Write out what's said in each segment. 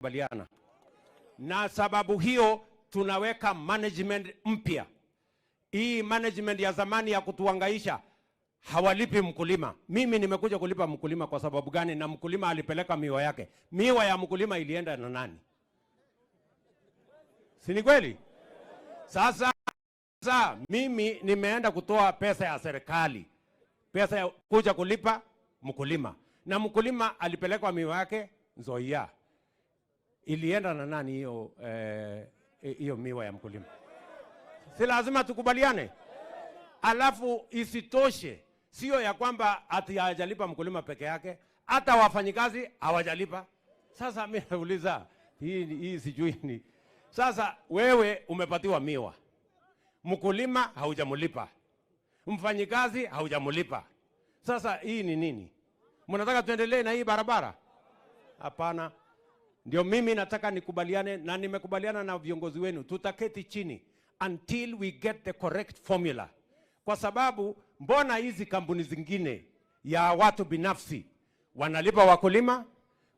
Tumekubaliana na sababu hiyo tunaweka management mpya. Hii management ya zamani ya kutuhangaisha hawalipi mkulima. Mimi nimekuja kulipa mkulima kwa sababu gani? Na mkulima alipeleka miwa yake, miwa ya mkulima ilienda na nani? Si ni kweli? Sasa mimi nimeenda kutoa pesa ya serikali, pesa ya kuja kulipa mkulima, na mkulima alipelekwa miwa yake Nzoia, ilienda na nani hiyo hiyo miwa ya mkulima? Si lazima tukubaliane? Alafu isitoshe, sio ya kwamba ati hajalipa mkulima peke yake, hata wafanyikazi hawajalipa. Sasa mimi nauliza hii sijui ni sasa, wewe umepatiwa miwa, mkulima haujamlipa, mfanyikazi haujamlipa. Sasa hii ni nini? Mnataka tuendelee na hii barabara? Hapana. Ndio mimi nataka nikubaliane na nimekubaliana na viongozi wenu, tutaketi chini until we get the correct formula, kwa sababu mbona hizi kampuni zingine ya watu binafsi wanalipa wakulima,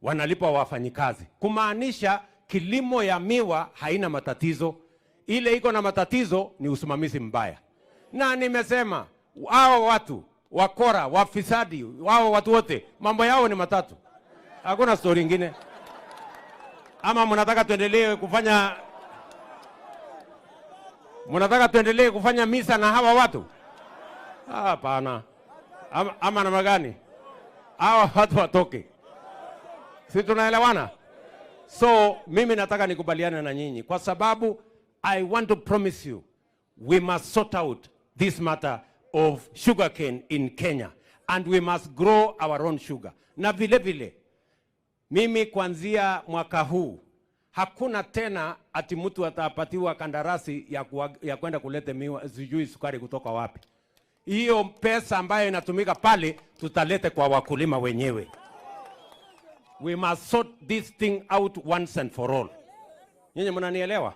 wanalipa wafanyikazi, kumaanisha kilimo ya miwa haina matatizo. Ile iko na matatizo ni usimamizi mbaya, na nimesema hao watu wakora, wafisadi, wao watu wote mambo yao ni matatu, hakuna stori ingine. Ama mnataka tuendelee kufanya, mnataka tuendelee kufanya misa na hawa watu? Hapana. Ama namna gani? Hawa watu watoke, si tunaelewana? So mimi nataka nikubaliane na nyinyi kwa sababu I want to promise you we must sort out this matter of sugarcane in Kenya and we must grow our own sugar. Na vile vile mimi kuanzia mwaka huu hakuna tena ati mtu atapatiwa kandarasi ya kwenda kuleta miwa sijui sukari kutoka wapi. Hiyo pesa ambayo inatumika pale tutalete kwa wakulima wenyewe. We must sort this thing out once and for all. Nyinyi mnanielewa?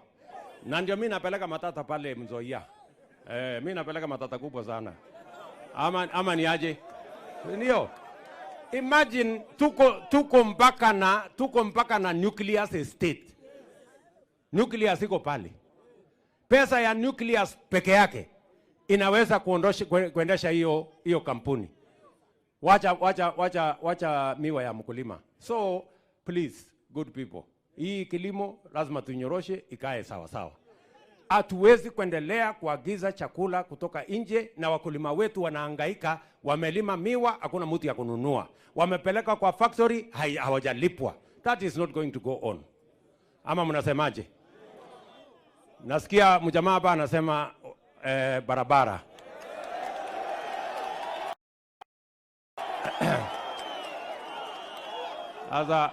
Na ndio mimi napeleka matata pale Nzoia. Mimi napeleka matata kubwa sana. Ama ni aje? Ndio. Imagine tuko mpaka na nucleus estate. Nucleus iko pale. Pesa ya nucleus peke yake inaweza kuondosha kuendesha hiyo kampuni. Wacha miwa ya mkulima. So please, good people, hii kilimo lazima tunyoroshe ikae sawa sawa. Hatuwezi kuendelea kuagiza chakula kutoka nje, na wakulima wetu wanahangaika, wamelima miwa, hakuna mtu ya kununua, wamepeleka kwa factory, hawajalipwa. That is not going to go on. Ama mnasemaje? Nasikia mjamaa hapa anasema barabara. Sasa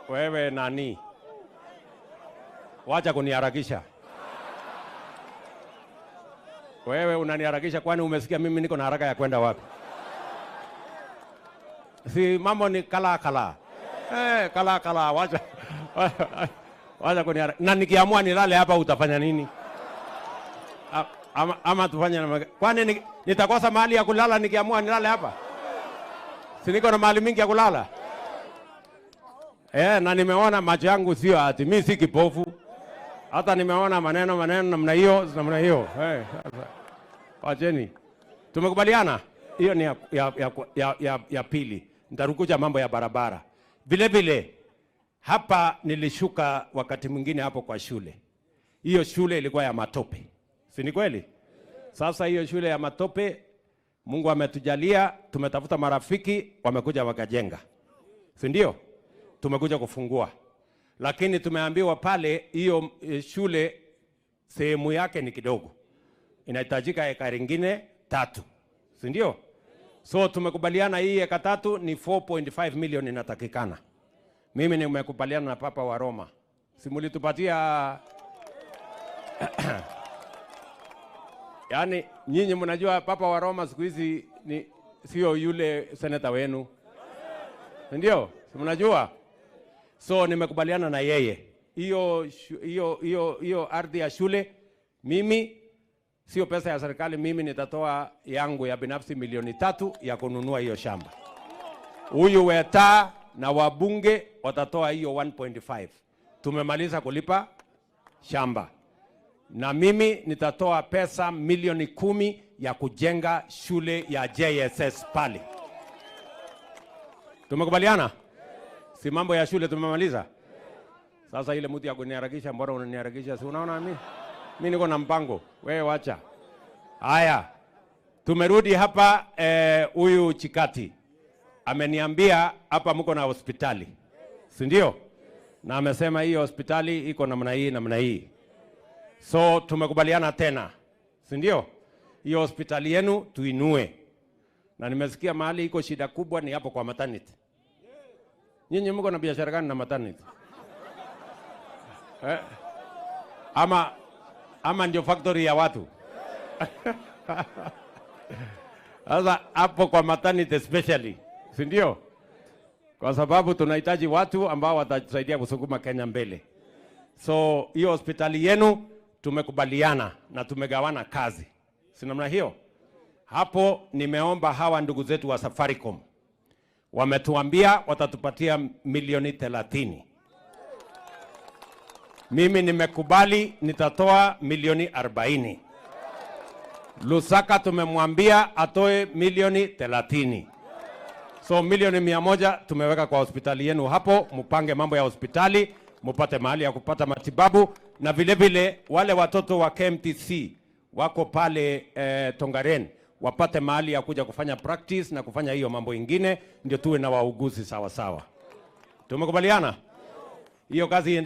wewe nani? Wacha kuniharakisha. Wewe unaniharakisha, kwani umesikia mimi niko na haraka ya kwenda wapi? Si mambo ni kala kala. Kala kala, wacha kuniharakisha. Na nikiamua nilale hapa utafanya nini? Ama tufanye namna gani? Kwani nitakosa mahali ya kulala nikiamua nilale hapa? Si niko na mahali mingi ya kulala? Na nimeona macho yangu sio ati mimi si kipofu. Hata nimeona maneno maneno namna hiyo, namna hiyo. Sasa wacheni. Tumekubaliana? Hiyo ni ya pili. Nitarukuja mambo ya barabara. Vile vile hapa nilishuka wakati mwingine hapo kwa shule. Hiyo shule ilikuwa ya matope. Si ni kweli? Sasa hiyo shule ya matope Mungu ametujalia, tumetafuta marafiki wamekuja wakajenga. Si ndio? Tumekuja kufungua. Lakini tumeambiwa pale hiyo shule sehemu yake ni kidogo. Inahitajika eka lingine 3. Si ndio? So tumekubaliana hii eka 3 ni 4.5 million inatakikana. Mimi nimekubaliana na Papa wa Roma. Si mlitupatia Yaani nyinyi mnajua Papa wa Roma siku hizi ni sio yule seneta wenu. Ndio? Si mnajua? So nimekubaliana na yeye. Hiyo ardhi ya shule mimi sio pesa ya serikali, mimi nitatoa yangu ya binafsi milioni 3 ya kununua hiyo shamba. Huyu Weta na wabunge watatoa hiyo 1.5. Tumemaliza kulipa shamba, na mimi nitatoa pesa milioni 10 ya kujenga shule ya JSS pale. Tumekubaliana? Si mambo ya shule tumemaliza? Sasa ile mtu ya kuniharakisha, mbona unaniharakisha? Si unaona mimi niko na mpango, wewe wacha. Haya, tumerudi hapa. Huyu Chikati ameniambia hapa mko na hospitali, si ndio? Na amesema hii hospitali iko namna hii, namna hii, so tumekubaliana tena, si ndio? Hiyo hospitali yenu tuinue, na nimesikia mahali iko shida kubwa ni hapo kwa maternity. Nyinyi mko na biashara gani na maternity? Eh? Ama ndio factory ya watu? Sasa hapo kwa maternity especially, si ndio? Kwa sababu tunahitaji watu ambao watatusaidia kusukuma Kenya mbele. So hiyo hospitali yenu tumekubaliana na tumegawana kazi, si namna hiyo? Hapo nimeomba hawa ndugu zetu wa Safaricom, wametuambia watatupatia milioni 30. Mimi nimekubali nitatoa milioni 40. Lusaka tumemwambia atoe milioni 30. So milioni 100 tumeweka kwa hospitali yenu hapo, mupange mambo ya hospitali, mupate mahali ya kupata matibabu, na vile vile wale watoto wa KMTC wako pale Tongaren wapate mahali ya kuja kufanya practice na kufanya hiyo mambo ingine, ndio tuwe na wauguzi sawa sawa. Tumekubaliana hiyo kazi iendelee.